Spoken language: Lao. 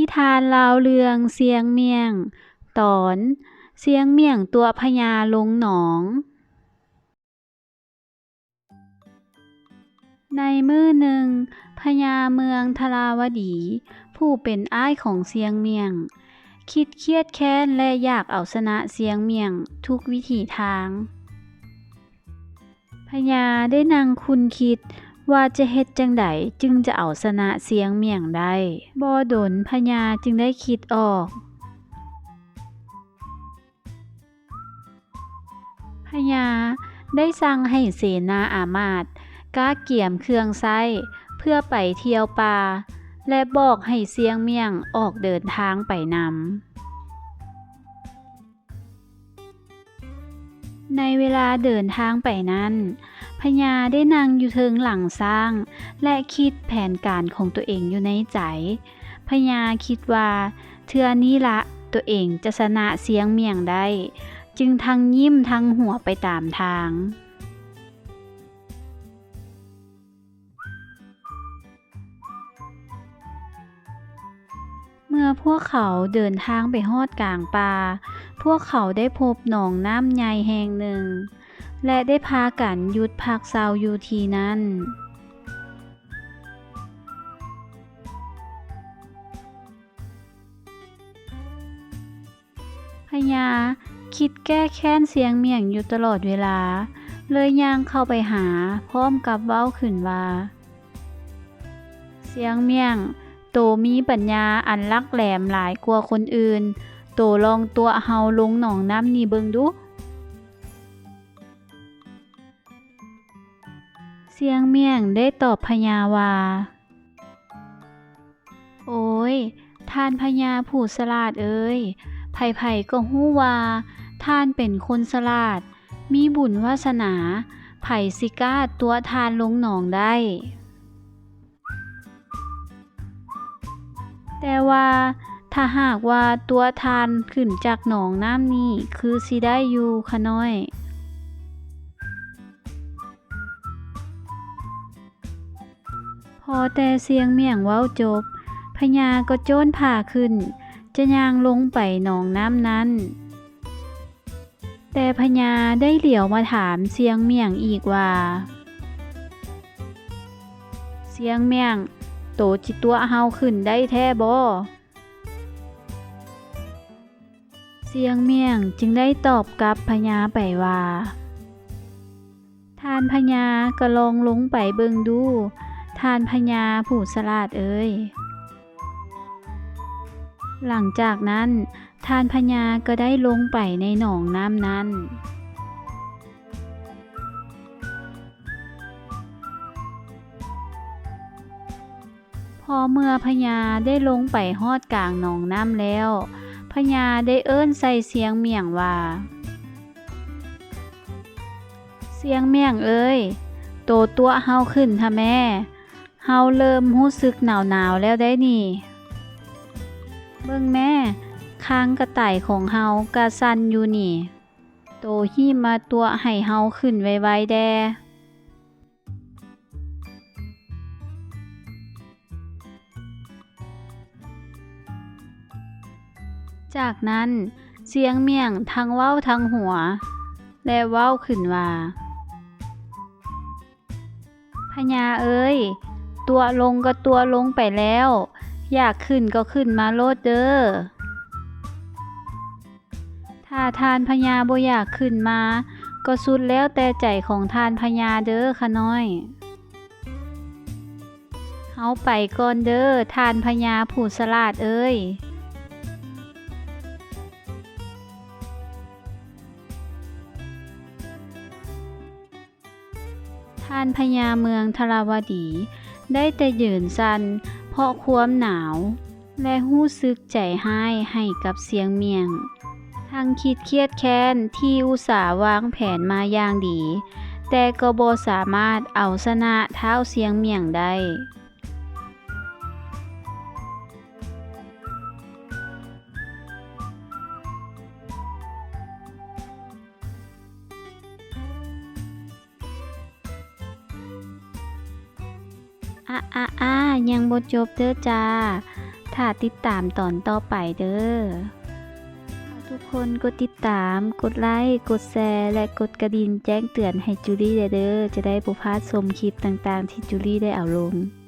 ນິທານລາວເລື່ອງຊຽງມ້ຽງ ຕອນ ຊຽງມ້ຽງຕົວະພະຍາລົງໜອງ. ໃນມື້ໜຶ່ງ, ພະຍາເມືອງທະລາວະດີ ຜູ້ເປັນອ້າຍຂອງຊຽງມ້ຽງ ຄິດຄຽດແຄ້ນ ແລະ ຢາກເອົາຊະນະຊຽງມ້ຽງທຸກວິຖີທາງ. ພະຍາໄດ້ນັ່ງຄຸນຄິດວ່າຈະເຮັດຈັ່ງໃດຈຶ່ງຈະເອົາຊະນະຊຽງມ້ຽງໄດ້. ບໍ່ດົນພະຍາຈຶ່ງໄດ້ຄິດອອກ. ພະຍາໄດ້ສັ່ງໃຫ້ເສນາອາມາດກະກຽມເຄື່ອງໃຊ້ເພື່ອໄປທ່ຽວປ່າ ແລະ ບອກໃຫ້ຊຽງມ້ຽງອອກເດີນທາງໄປນຳ. ໃນເວລາເດີນທາງໄປນັ້ນ, ພະຍາໄດ້ນັ່ງຢູ່ເທິງຫຼັງຊ້າງ ແລະ ຄິດແຜນການຂອງຕົວເອງຢູ່ໃນໃຈ. ພະຍາຄິດວ່າ ເທື່ອນີ້ລະ ຕົວເອງຈະຊະນະຊຽງມ້ຽງໄດ້, ຈຶ່ງທັງຍິ້ມທັງຫົວໄປຕາມທາງ. ເມື່ອພວກເຂົາເດີນທາງໄປຮອດກາງປ່າ, ພວກເຂົາໄດ້ພົບໜອງນ້ຳໃຫຍ່ແຫ່ງໜຶ່ງ ແລະ ໄດ້ພາກັນຢຸດພັກເຊົາຢູ່ທີ່ນັ້ນ. ພະຍາຄິດແກ້ແຄ້ນຊຽງມ້ຽງຢູ່ຕະຫຼອດເວລາ, ເລີຍຍ່າງເຂົ້າໄປຫາ ພ້ອມກັບເວົ້າຂຶ້ນວ່າ, ຊຽງມ້ຽງ, ໂຕມີປັນຍາອັນຫຼັກແຫຼມຫຼາຍກວ່າຄົນອື່ນ, ໂຕລອງຕົວະເຮົາລົງໜອງນ້ຳນີ້ເບິ່ງດູ. ຊຽງມ້ຽງໄດ້ຕອບພະຍາວ່າ, ໂອຍ, ທ່ານພະຍາຜູ້ສະຫຼາດເອີຍ, ໃຜໆກໍຮູ້ວ່າທ່ານເປັນຄົນສະຫຼາດ, ມີບຸນວາສະໜາ, ໃຜຊິກ້າຕົວະທ່ານລົງໜອງໄດ້? ແຕ່ວ່າຖ້າຫາກວ່າຕົວະທ່ານຂຶ້ນຈາກໜອງນ້ຳນີ້ ຄືຊິໄດ້ຢູ່ຂະນ້ອຍ. ພໍແຕ່ຊຽງມ້ຽງເວົ້າຈົບ, ພະຍາກໍໂຈ້ນຜ້າຂຶ້ນ ຈະຍ່າງລົງໄປໜອງນ້ຳນັ້ນ. ແຕ່ພະຍາໄດ້ຫຼຽວມາຖາມຊຽງມ້ຽງອີກວ່າ, ຊຽງມ້ຽງ, ໂຕຊິຕົວະເຮົາຂຶ້ນໄດ້ແທ້ບໍ່? ຊຽງມ້ຽງຈຶ່ງໄດ້ຕອບກັບພະຍາໄປວ່າ, ທ່ານພະຍາກໍລອງລົງໄປເບິ່ງດູ, ທ່ານພະຍາຜູ້ສະຫຼາດເອີຍ. ຫຼັງຈາກນັ້ນ, ທ່ານພະຍາກໍໄດ້ລົງໄປໃນໜອງນ້ຳນັ້ນ. ພໍເມື່ອພະຍາໄດ້ລົງໄປຮອດກາງໜອງນ້ຳແລ້ວ, ພະຍາໄດ້ເອີ້ນໃສ່ຊຽງມ້ຽງວ່າ, ຊຽງມ້ຽງເອີຍ, ໂຕຕົວະເຮົາຂຶ້ນທະແມ້. ເຮົາເລີ່ມຮູ້ສຶກໜາວໆແລ້ວໄດ໋ນີ້. ເບິ່ງແມ້, ຄາງກະຕ່າຍຂອງເຮົາກະສັ່ນຢູ່ນີ້. ໂຕຮີບມາຕົວະໃຫ້ເຮົາຂຶ້ນໄວໆແດ່. ຈາກນັ້ນ, ຊຽງມ້ຽງທັງເວົ້າທັງຫົວ ແລະ ເວົ້າຂຶ້ນວ່າ, ພະຍາເອີຍ, ຕົວະລົງກໍຕົວະລົງໄປແລ້ວ, ຢາກຂຶ້ນກໍຂຶ້ນມາໂລດເດີ້. ຖ້າທ່ານພະຍາບໍ່ຢາກຂຶ້ນມາ, ກໍສຸດແລ້ວແຕ່ໃຈຂອງທ່ານພະຍາເດີ້ຂະນ້ອຍ. ເຮົາໄປກ່ອນເດີ້ ທ່ານພະຍາຜູ້ສະຫຼາດເອີຍ. ທ່ານພະຍາເມືອງທະລາວະດີໄດ້ແຕ່ຢືນສັ່ນເພາະຄວາມໜາວ ແລະ ຮູ້ສຶກໃຈຮ້າຍໃຫ້ກັບຊຽງມ້ຽງ, ທັງຄິດຄຽດແຄ້ນທີ່ອຸດສາວາງແຜນມາຢ່າງດີ, ແຕ່ກໍບໍ່ສາມາດເອົາຊະນະທ້າວຊຽງມ້ຽງໄດ້. ເ ອາ ອາ ອາ ຍັງບໍ່ຈົບເດີຈ້າ ຖ້າຕິດຕາມຕອນຕໍ່ໄປເດີ. ທຸກຄົນກົດຕິດຕາມ, ກົດໄລ, ກົດແຊ ແລະ ກົດກະດິ່ງແຈ້ງເຕືອນໃຫ້ຈູລີແດ່ເດີ ຈະໄດ້ບໍ່ພາດຊົມຄລິບຕ່າງໆທີ່ຈູລີໄດ້ເອົາລົງ.